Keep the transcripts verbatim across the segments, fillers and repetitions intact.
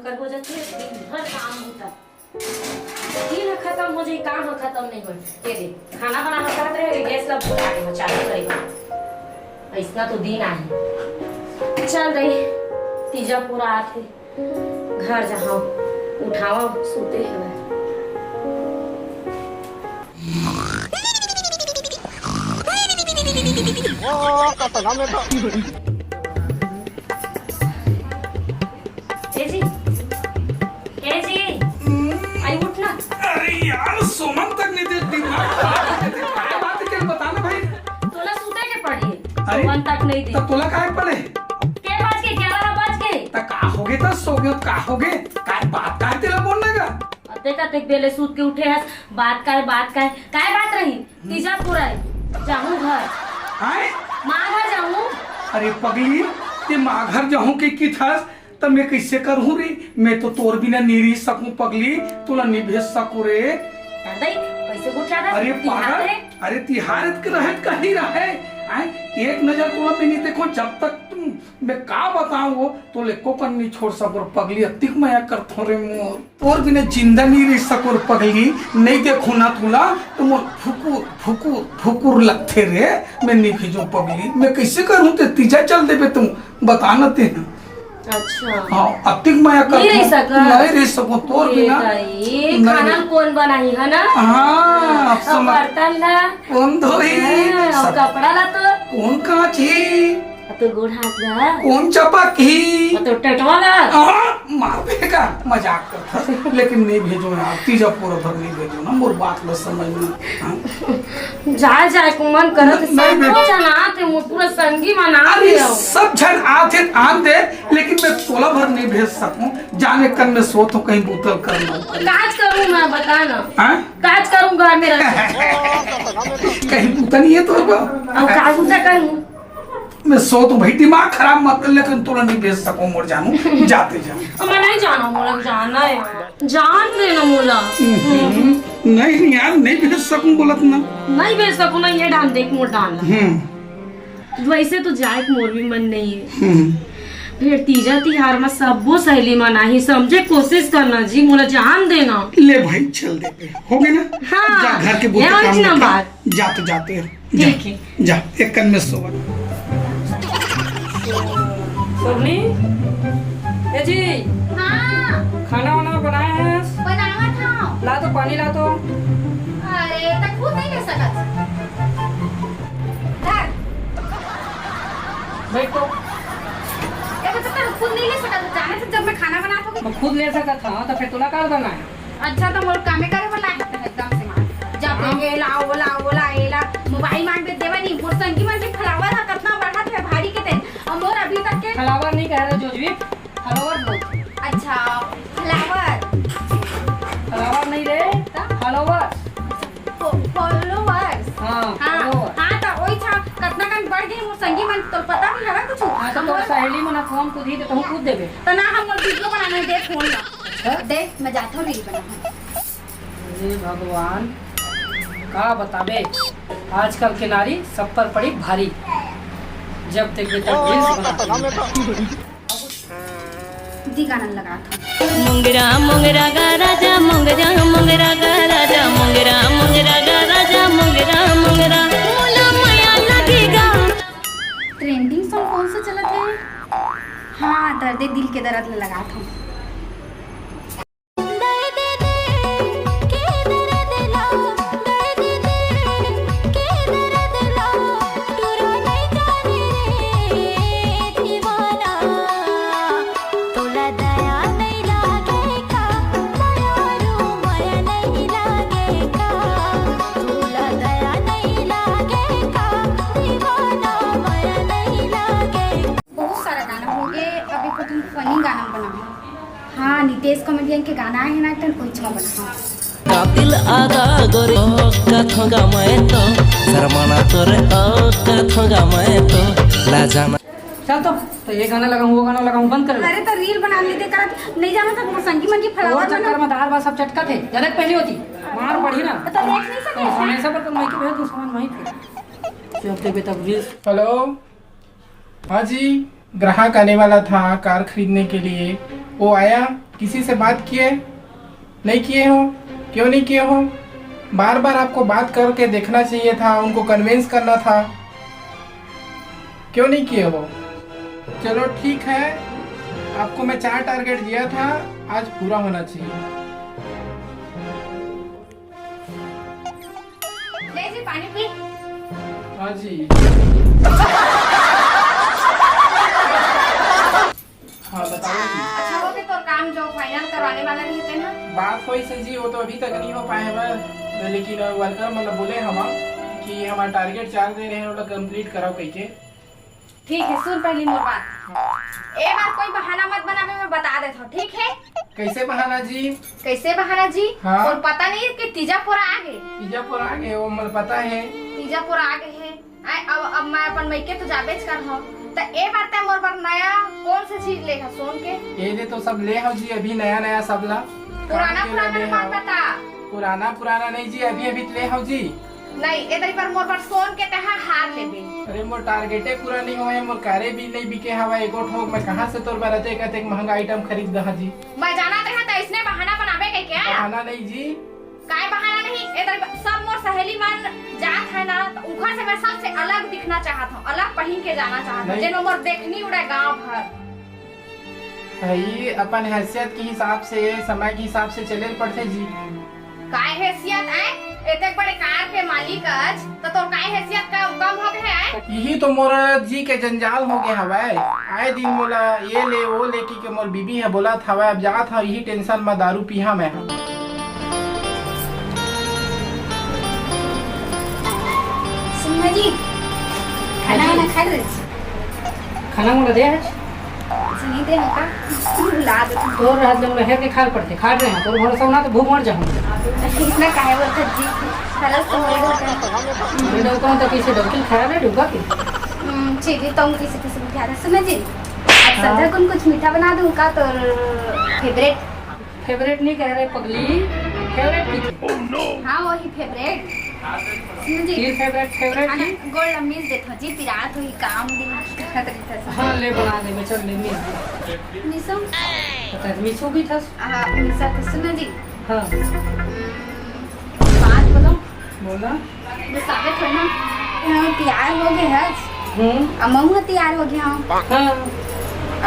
हो जाथे, दिन भर काम होता। दिन ह खतम हो जाई, काम ह खतम नहीं होय। ये दे, खाना बनाना चाहत रहे, गैस ला भुला के चालू करे। अइसना तो दिन आही। चल रे, तीजा पूरा आथे, घर जाहूं, उठावा, सूते हवय। ए जी, ए जी, आई उठ ना। अरे यार, सोमन तक नहीं दे, दिमाग खराब कर देते। काय बात है, क्या बता ना भाई। तोला सूते के पड़ी। अरे, सोमन तक नहीं दे। तो तोला काय पड़े? के बज के? ग्यारह बज के। त का होगे? त सो गयो, का होगे? काय बात, काय तेला बोलने का? अतेक, अतेक बेले सूत के उठे हस, बात काय, बात काय, काय बात रही? तीजा पूरा है, जाहूं घर। आय? माँ घर जाहूं। अरे पगली, ते माँ घर जाहूं के किथस, त मैं कैसे करहूं रे? मैं तो तोर बिना नहीं रह सकूं पगली, तोला नहीं भेज सकूं रे। दादा, कैसे गुठला था? अरे तिहार पागल, रे। अरे तिहार के रहत कहीं रहे। आय, एक नजर तोला मैं नहीं देखो जब तक तुम मैं का बताऊं वो, तोला एको कन नहीं छोड़ सको रे पगली, अतिक मया करथों रे मोर। तोर बिना जिंदा नहीं रह सको रे पगली, नहीं देखो ना तोला, तो मोर फुकुर, फुकुर, फुकुर लगथे रे, मैं नहीं भेजो पगली, मैं कैसे करहूं ते तीजा चल देबे तुम, बता ना ते। अच्छा। हाँ, अतिक मया नहीं रह करथों, सका? नहीं रह सको तोर ये बिना। दाई, नहीं। खाना कौन बनाही, है ना? हाँ, अब अब समझ। बर्तन ला? कौन धोही? हाँ, अब सब। कपड़ा ला तो? कौन कांची? अउ तोर गोड़ हाथ ला? कौन चपकही? अउ तोर टटवा ला? हाँ, मार देगा, मजाक करथस। लेकिन नहीं भेजो यार, तीजा पूरा भर नहीं भेजो ना, मोर बात ला समझ में। हाँ? जाए, जाए को मन करत हे, नहीं सब भेज- झन आथे, मोर पूरा संगी मन आथे अरे, हो। सब झन आथे, आन दे, लेकिन मैं तोला भर नहीं भेज सकूं। जाने कन में सोत हो, कहीं बोतल करना हो। काज करूं मैं, बता ना। हाँ? काज करूं घर में रह के। कहीं बूता नहीं है तोर बर? अब का बूता करूं? मैं सोत हूं भाई, दिमाग खराब मत कर, लेकिन तोला नहीं भेज सकूं मोर जानू, जाते जा। अब मैं नहीं जाना, मोला जाना है। जान दे ना मोला। हम्म, नहीं यार, नहीं भेज सकूं बोलत ना। नहीं भेज सकूं ना, ये डाल देख मोर डाल। हम्म। वैसे तो जाए के मोर भी मन नहीं है। हम्म। फिर तीजा तिहार में सब्बो सहेली मन आही, समझे कोशिश करना जी, मोला जान देना। ले भाई, चल देते। हो गए ना? हाँ। जा, घर के बूते ये काम ना देखे। बात। जा तो जाते हैं। जा, ठीक है। जा, एक कन में सोवा। सोनी, ए जी। हाँ। खाना वाना बनाए हस? बनावत हूँ। ला तो, पानी ला तो। अरे, तक खुद नहीं ले सकत। धर। बैठ तो। ए, तो तक खुद नहीं ले सकत। जाने से जब मैं खाना बनात हूँ। मैं खुद ले सकत हूँ, तो फिर तोला का बनाए? अच्छा, तो मोर कामे करे वाला है, तो एकदम से मार। जब हाँ। ये ला, वो ला, वो ला, ये ला, मोबाइल मांग के देवा नहीं, मोर संगी मन के फलावर हा, कितना बढ़त है, भारी के तेन, और मोर अभी तक के फलावर नहीं कह रहे, जोजवी, फॉलोअर बोल। अच्छा, फलावर। फलावर नहीं रे, तो? फॉलोअर। फो-, फॉलोअर्स। हाँ, हाँ, फॉलोअर। हाँ, तो वही था, कितना कन बढ़ गई, मोर संगी मन, तो पता भी हवा कुछ? हाँ, तो तोर सहेली मन फोन कूदही, तो तहूँ कूद देबे। तो ना, हम मोर वीडियो बनाना है, देख फोन ला। अच्छा? देख, मैं जाता हूँ, रील बनाऊँ। हे भगवान, का बताबे, आजकल के नारी सब पर पड़ी भारी। जब देखबे तब रील्स बनात हे। जी, गाना लगा था। मुंगरा मुंगरा गा राजा, मुंगरा मुंगरा गा राजा, मुंगरा मुंगरा गा राजा, मुंगरा मुंगरा, मोला मया लगेगा। ट्रेंडिंग सॉन्ग कौन सा चलत है? हाँ, दर्दे दिल के दर्द में लगा था। बहुत सारा गाना हो गए, अब एक ठन फनी गाना बनाओ। हाँ, नितेश कॉमेडियन के गाना आए हे ना, एक ठन ओइच में बनाओ। कातिल आदा गोरी, ओ कथों गा मैं तो, शर्माना तोरे, ओ कथों गा मैं तो, लाजाना। चल तो, तो ये गाना लगाऊं, वो गाना लगाऊं, बंद कर ले। अरे तो रील बना लेते, कर नहीं जाना था, वो संगी मन की वो फलावर चक्कर बना। में दार बार सब चटका थे, ज्यादा पहली होती, मार पड़ी ना। तो देख नहीं सके तो हैं? हमेशा पर तो मैं की भेज दूं सामान वहीं पे। जब देबे तब रील। हेलो। हाँ जी, ग्राहक आने वाला था कार खरीदने के लिए, वो आया? किसी से बात किए? नहीं किए हो? क्यों नहीं किए हो? बार बार आपको बात करके देखना चाहिए था, उनको कन्विंस करना था। क्यों नहीं किए हो? चलो ठीक है, आपको मैं चार टारगेट दिया था, आज पूरा होना चाहिए। ले जी, पानी पी। हाँ जी। हाँ, बताओ जी। अच्छा, हो गया तोर काम जो फाइनल करवाने वाला रहिस तेन ह? बात होइस हे जी, वो तो अभी तक नहीं हो पाए हवय, लेकिन वर्कर मतलब बोले हम कि हमारा टारगेट चार दे रहे हैं, ओला कंप्लीट कराओ कहिके। ठीक है, सुन पहली मोर बात। ए बार कोई बहाना मत बनावे, मैं बता देत हूँ, ठीक है? कैसे बहाना जी? कैसे बहाना जी? हाँ। और पता नहीं कि तीजा पोरा आ गए। तीजा पोरा आ गए, वो मोला पता है। तीजा पोरा आ गए है। आय, अब, अब मैं अपन मइके तो जाबेच कर हूँ। त ए बार तै मोर बर नया कौन से चीज ले हा सोन के? ये दे तो सब ले हव जी, अभी नया नया सब ला। पुराना काम के पुराना ले मत हव। बता। पुराना पुराना नहीं जी, अभी अभी ले हव जी। नहीं, ए दई पर मोर बर सोन के तैं हा हार लेबे। अरे, मोर टारगेटे पूरा नहीं होए, मोर कारे भी नहीं बिके हवा एको ठोक, मैं कहाँ से तोर बर अतेक अतेक महंगा आइटम खरीद दहा जी? मैं जानत रहा त इसने बहाना बनाबे कहिके। बहाना नहीं जी। काय बहाना नहीं? ए दई पर सब मोर सहेली मन जात है ना, त उखर से मैं सबसे अलग दिखना चाहत हूँ, अलग पहिन के जाना चाहत हूँ, नहीं। जेन मोर देखनी उड़े गाँव भर। भाई, अपन हैसियत के हिसाब से, समय के हिसाब से चले ल पड़थे जी। काय हैसियत आय? एतेक बड़े कार के मालिक अस, त तोर काय हैसियत का कम हो गए आय? यही तो मोर जी के जंजाल हो गए हवय। आए दिन मोला ये ले, वो ले की के मोर बीबी ह बोलत हवय। अब जात हव, यही टेंशन म दारू पीहा मैं ह। सुन ना जी, खाना वाना खा ले? खाना मोला दे आज। सुनी दे हमका, भुला दे। तोर रहत ले मोला हेर के खाए ल पड़थे, खा रहे हैं, तोर भरोसा ना तो भूख मर जाऊँ। इतना काहे बोलत जी? खरस तो होई गो। मैं डौका हूँ तो कैसे डौकी खराब है, डौका की? हम्म, चलिए, तो हम किसी किसी को ध्यान सुना जी। अब हाँ। संध्या कुन कुछ मीठा बना दूँ का, तोर फेवरेट? फेवरेट नहीं कह रहे पगली, फेवरेट की थी। हाँ, वही फेवरेट। सुन जी। की फेवरेट, फेवरेट खाना की? गोल मिस देत हो जी, पिरात हो ही काम दिन करत रहता है। हाँ, ले बना दे, मैं चल ले मिस दे। मिसो? पता है, मिसो भी था। हाँ, मिसा तो सुनो जी। हाँ। हम्म, बात बोलो। बोला। बतावे थोड़ी ना, यहाँ तैयार हो गए हैं। हम्म। अमऊ तैयार हो गया। हाँ।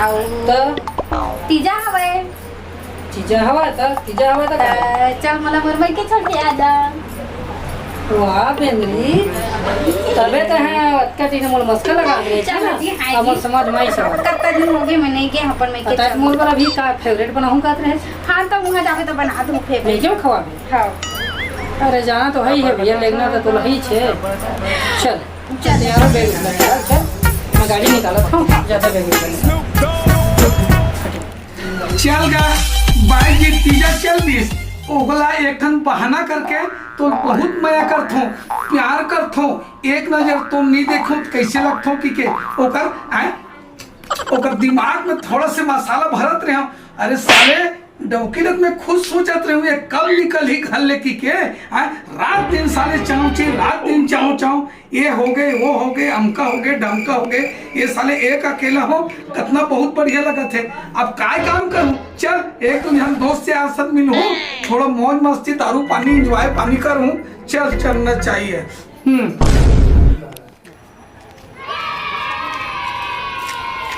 और तो? तीजा हवे। तीजा हवा था, तीजा हवा था का? अ, चल, मोला मोर मइके छोड़ के आ जा। वाह, बेंदरी, तबे तो है, अतका दिन मोर मस्का लगा दे, चल है ना? जी, हाँ अब जी। समझ में आई सब। कत्ता दिन हो गए, मैं नहीं गए अपन मइके पता है, चल। मोर बर अभी का फेवरेट बनाहूँ कहत रहे। हाँ, तो वहाँ जाके तो बना दूँ फेवरेट। नहीं क्यों खवाबे? हाँ। अरे, जाना तो है ही है भैया, लेकिन तो तोला ही छे। चल, चल। चल यार, बैग उठा, चल, चल। मैं गाड़ी निकालत हूँ, ज्यादा बैग उठा। चल गा, बाई जी तीजा चल दिस। ओगला एक ठन बहाना करके तो बहुत मया करथों, प्यार करथों, एक नजर तो नहीं देखो तो कैसे लगथों कि के ओकर, आए, ओकर दिमाग में थोड़ा से मसाला भरत रहे। अरे साले, डौकी रत में खुद सोचत रहे हुए कब निकल ही घर ले की के, आए, रात दिन साले चाँव चे, रात दिन चाँव चाँव। ये हो गए, वो हो गए, अमका हो गए, डमका हो गए, ये साले एक अकेला हो, कितना बहुत बढ़िया लगत है। अब काय काम करूँ? चल, एक तुम हम दोस्त यार साथ मिलूँ, थोड़ा मौज मस्ती, दारू पानी, एंजॉय पानी करूँ। चल, चलना चाहिए। हम्म।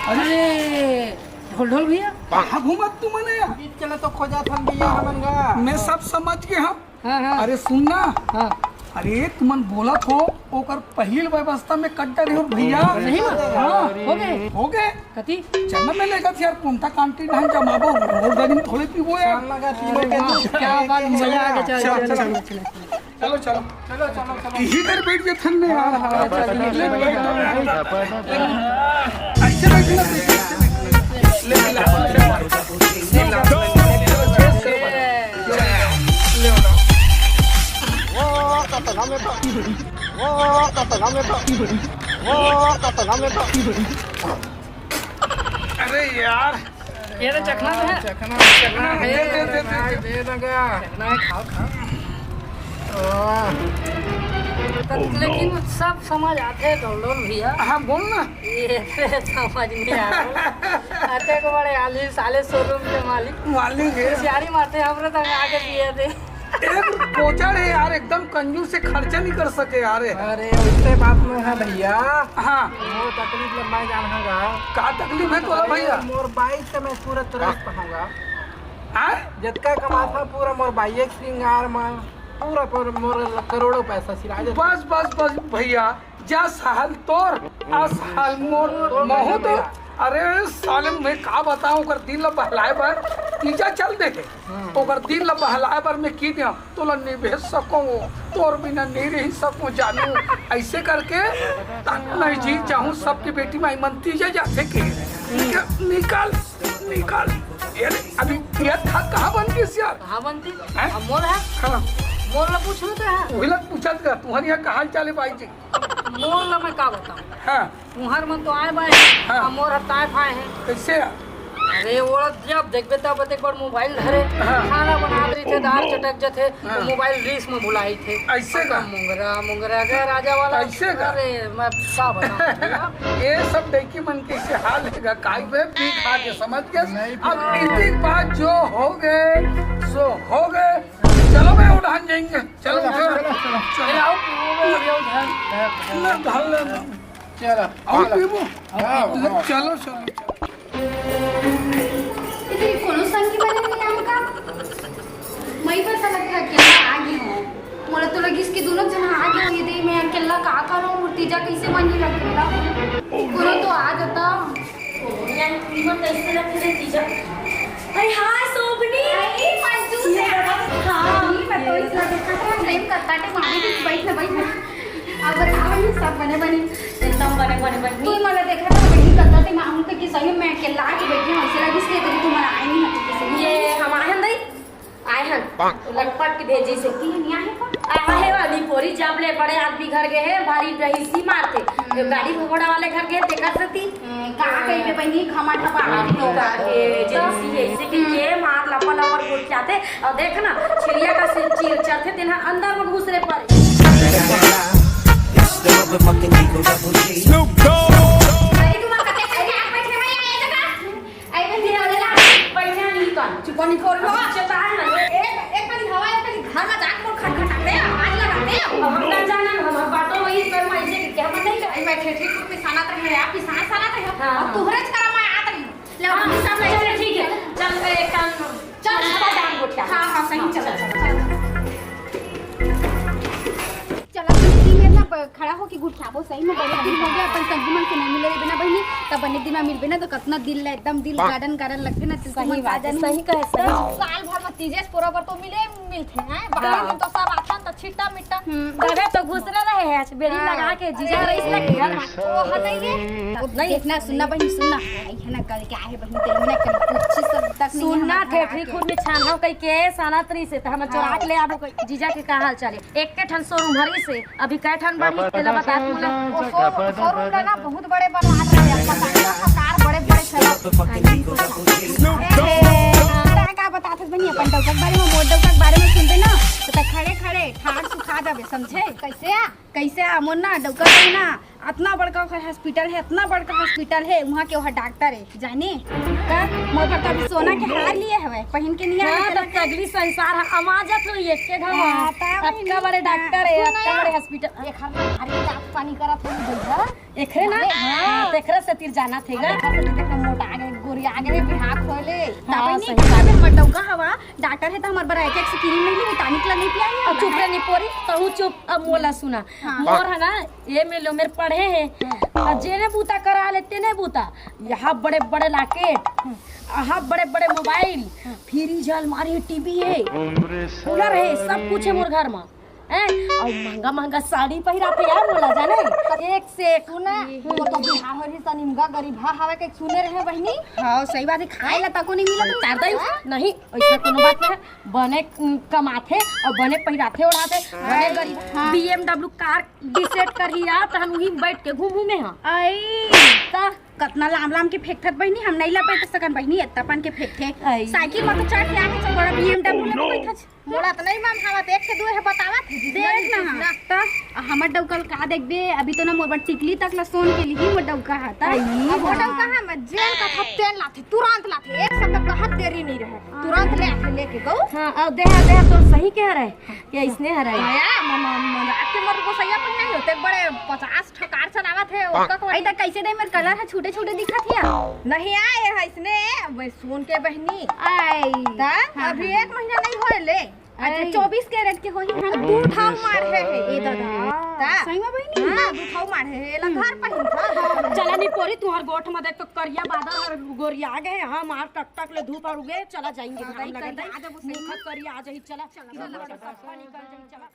अरे, ढोल ढोल भैया। कहाँ घूमत तू मने यार? चला तो खोजा थन भैया हमन गा। मैं सब समझ गया हूँ। हाँ, हाँ। अरे सुन ना। हाँ। अरे तुमन बोलत हो, ओकर पहिल व्यवस्था में कट डरे हो भैया। सही बात। हाँ। हो गए। हो गए। कति? चल ना, मैं लेकर यार, कौन था कांटी नहीं जमाबो, रोज दिन थोड़े पीबो यार। शाम लगा तीनों अरे के वाह, दूध। क्या बात, मजा आ गया, चल, चल, चल, चल, चल। चल। चलो, चलो। चलो, चलो, चलो। यही कर बैठ गए ठंड में यार। हाँ, हाँ, चल, चल, चल, चल। ऐसे बैठ ना, ऐसे बैठ ना। ले, ले, ले, ले। अरे यार। ये तो चखना तो है। चखना, चखना है। दे, दे, दे, दे, दे। चखना है, खाओ, खाओ। आह। तो लेकिन सब समझ आथे, डोल डोल भैया। हाँ, बोल ना। ये समझ नहीं आ रहा। अतेक बड़े आली साले शोरूम के मालिक। मालिक है। होशियारी मारते, हमरे तक आके दिए थे। एक कोचर है यार, एकदम कंजूस से, खर्चा नहीं कर सके यार। अरे, उससे बात नहीं है भैया। हाँ। वो तकलीफ लंबा जान होगा। का तकलीफ है तोला भैया? मोर बाइक से मैं पूरा त्रस्त हूँगा। हाँ? जितना कमाता पूरा मोर बाइक श्रृंगार में, पूरा पर मोर करोड़ों पैसा सिरा जाता। बस, बस, बस भैया, जस हाल तोर, अस हाल मोर, महूँ तो। अरे साले, मैं का बताऊं, ओकर दिल ला बहलाए बर तीजा चल दे हे। हम्म। ओकर दिल ला बहलाए बर मैं की दिया, तोला नहीं भेज सकूं, तोर बिना नहीं रह सकूं जानू। ऐसे करके तक नहीं जी चाहूं, सबके बेटी माई मन तीजा जाथे के। निकाल, निकाल, निकाल। ये अभी ये था कहाँ बन गई यार? कहाँ बनती? हैं? अब मोर है। हाँ। मोर ला पूछ लो तो है। वही ला पूछत का, तुम्हारे यहाँ का हाल चाल है भाई जी? मोर ला मैं का बताऊं? हाँ। तुहर मन तो आए बाए हे, हाँ। आ मोर हर ताए फाए हे। कैसे? अरे, वो जब देखबे तब एक बार मोबाइल धरे, हाँ। खाना बनात रहिथे, दाल चटक जथे, तो हाँ। मोबाइल रील्स में भुलाइथे। ऐसे का? मुंगरा, मुंगरा गया राजा वाला। ऐसे का? अरे, मैं का बताऊं भैया? ये सब डैकी मन के से हाल है, काई में पी खा के समझ गए। नहीं अब पी। इतनी बात जो हो गए, सो हो गए। चलो भाई, उठान जाएंगे। चलो, चलो, चलो, चलो, चलो। चलो, आओ, पीबो, अभी आओ, ध्यान। ले, धर ले। चलो, आओ, चलो। पीबो। हाँ, हाँ। चलो, चलो, चलो। इतनी कोनो संगी बने नहीं हमका। मैं तो ऐसा लगता है अकेला आ गई हूँ। मोला तो लगिस कि दोनों जना आ गए होंगे, दे मैं अकेला का करूँ, मोर तीजा कैसे मन नहीं लगेगा। कोनो तो आ जाता। यार, तुम कैसे रखे रे तीजा? अरे हाँ, सोबनी। अरे, मंजू से। हाँ। नहीं, मैं तो इतना देखा था, प्रेम करता टे, वहाँ भी बैठ ना, बैठ ना। अब रहा वही सब बने बने। एकदम बने बने बने। तू मला देखा था, वही करता थे, मामू के कि सही में अकेला आके बैठी हूँ, ऐसे लगिस कि तेरी तुम्हारा आए नहीं है किसी। ये हम आए हैं दई। आए हन। पाक। लटपट के भेजी से। ती नहीं आए कौन? आए हे वाली पोरी, जब ले बड़े आदमी घर गए हैं, भारी रहीसी मारते। हम्म। जो गाड़ी घोड़ा वाले घर गए, देखा सती। हम्म, का कही बे बहिनी, घमा ढबा आदमी का के एजेंसी है, इसे के, हम्म। के मार लपा लपर गोठियाते। और देख ना, छिड़िया का से चीर चढ़ते, तेना अंदर में घुस रे पड़े। अरे, तुम कते से आके बैठे हो यहाँ, ये जगह? अरे, बहिनी, रे, रे, रे, बढ़िया नहीं कर। चुप नहीं कर लो। अब चेता है ना। एक, एक बारी हवा, एक बारी घर में जाके मोर खटखटाते, आवाज लगाते। अब हम ना जाना, हम बातों वही पर मैं इसे क्या हम नहीं कर। अरे, मैं ठेठी को पिसाना तक है, आप पिसाना साना तक है। हाँ, और हाँ। तुहरे च करा मैं आत नहीं। ले, हाँ, हम सब चलो, ठीक है। चल, एक काम, चल, हाँ। इसका जान गोठिया। हाँ, हाँ, सही, हाँ, चलो, चल, चलो, चल। चलो। चला, तुम तीन मेर ना प-, खड़ा होके गुठियाबो, सही में बड़े दिन हो गया, अपन संगी मन से नहीं मिले रहे ना बहिनी, तब बने दिन में मिलबे ना, तो कितना दिल ले, एकदम दिल गार्डन गार्डन लगथे ना, तुलसी सही मन बात है, साजन सही कहे, सही। साल भर में तीजेस पोरा पर तो मिले मिलथे हैं, बाहर हाँ। में तो सब आथन तो छिट्टा मिट्टा। हम्म, तबे तो घुसरे रहे हैं, आज बेड़ी हाँ। लगा के जीजा अरे, रईस लग घर में। ओ, हटइए। नहीं, देखना, सुनना बहिनी, सुनना। आई है ना, कल क्या है बहिनी, तेरे में ना कल कुछ सब तक नहीं है, सुनना, हमारे घर ठेठरी आके। खुद में छानव कई के साना तरी से, तो हम चोरा हाँ। के ले आबो कई। जीजा के का हाल चाल है? एक के ठन शोरूम हरी से, अभी कै ठन बानी, तेला बता तू ना। ओ, शो-, शोरूम ला ना बहुत बड़े बनवा रहे हैं, पता नहीं ना, कार बड़े बड़े चला। ए, तैं का बतात हस बहिनी, अपन डौका के बारे में, मोर डौका के बारे में सुनबे ना, तो तैं खड़े खड़े ठाड़ सुखा जाबे, समझे? कैसे आ? कैसे आ? मोर ना डौका के ना, अतना बड़का ओखर हॉस्पिटल है, अतना बड़का हॉस्पिटल है, उहाँ के ओहा डॉक्टर है, जाने? का? मोर बर तो अभी सोना के हार लिए हवे, पहिन के नहीं आए हाँ, हवे। तब तो अगली संसार है, अमा जात होई एक के घाव। हाँ, तब अतका बड़े डॉक्टर है, सुना। अतका बड़े हॉस्पिटल। एक हाथ में भारी दांत पानी करत होई भैया। एकरे ना? अरे, हाँ, हाँ। तो एकरे से तीर जाना थे गा। अरे, एकरे से देख, मोटा आगे, गोरी आगे, बिहार खोले। हाँ, तब नहीं सही बात। हमर डौका हवा, डॉक्टर है तो हमर बर एक एक से क्रीम नहीं ली, टॉनिक ला नहीं पियाई। अब चुप रे निपोरी, तहू चुप। अब मोला सुना। हाँ। मोर है ना, ये मिलो मेरे पढ़े हैं। हाँ। और जेने बूता करा ले, तेने बूता। यहाँ बड़े बड़े लॉकेट, हाँ। यहाँ बड़े बड़े मोबाइल, हाँ। फ्रिज, अलमारी, टीवी है, कूलर है, सब कुछ है मोर घर में। हैं? और महंगा महंगा साड़ी पहिराथे यार, मोला जाने। एक से एक। सुना, हम्म। वो तो बिहार हो रही सनिमगा गरीब हा हवे के सुने रहे बहिनी। हाँ, सही बात है, खाए ला तको नहीं मिला तो तार दई। हाँ? नहीं, ऐसा कोनो बात नहीं है। बने, उम, कमाथे और बने पहिराथे ओढ़ाथे, बने हाँ। गरीब हाँ। B M W car decide करही यार, तहन उही में बैठ के घूमू में हाँ। आई। ता कतना लाम लाम के फेंकथस बहिनी, हम नहीं ला बैठ सकन बहिनी, एतना पन के फेंकथे। आई। साइकिल म तो चढ़ के आके चल बड़ा बीएमडब्ल्यू में बैठस। मोला तो नहीं मालूम, हम देख के दुए हे बतावत हे, जितना देख ना, जितना। त हमर डौका ल का देखबे, अभी तो ना मोर बर टिकली तक ला सोन के लिही मोर डौका ह, त। आई। अब मोर डौका ह, मैं जेन का थप तेन लाथे, तुरंत लाथे, एक शब्द कहत देरी नहीं रहे, तुरंत ले आथे लेके गऊ। हाँ, अब देहा, देहा, तोर सही कह रहे, ये इसने हराई। आया, म-, म-, म-, आके मोर गोसैया पर नहीं होते, बड़े पचास ठकार चलावत हे, ओका को आई त कैसे दे, मेर कलर ह छूटे छूटे दिखत हे। नहीं आए है इसने, अब सोन के बहिनी। आई। त हाँ, अभी हाँ। एक महीना नहीं होए ले। अच्छा, आई। चौबीस कैरेट के होही, हम दू ठाव मार हे हे। ए दादा। त? सही में बहिनी? हाँ, दू ठाव मार हे हे, एला घर पहिन था। चला नी पोरी, तुहर गोठ में देख तो करिया बादल और गोरिया आ गए, हाँ, मार टक टक ले धूप और उगे, चला जाएंगे हाँ, धान भाई, लगे। करिया आ जाए, मुँह करिया आ जाए, चला, चला, चला, चला।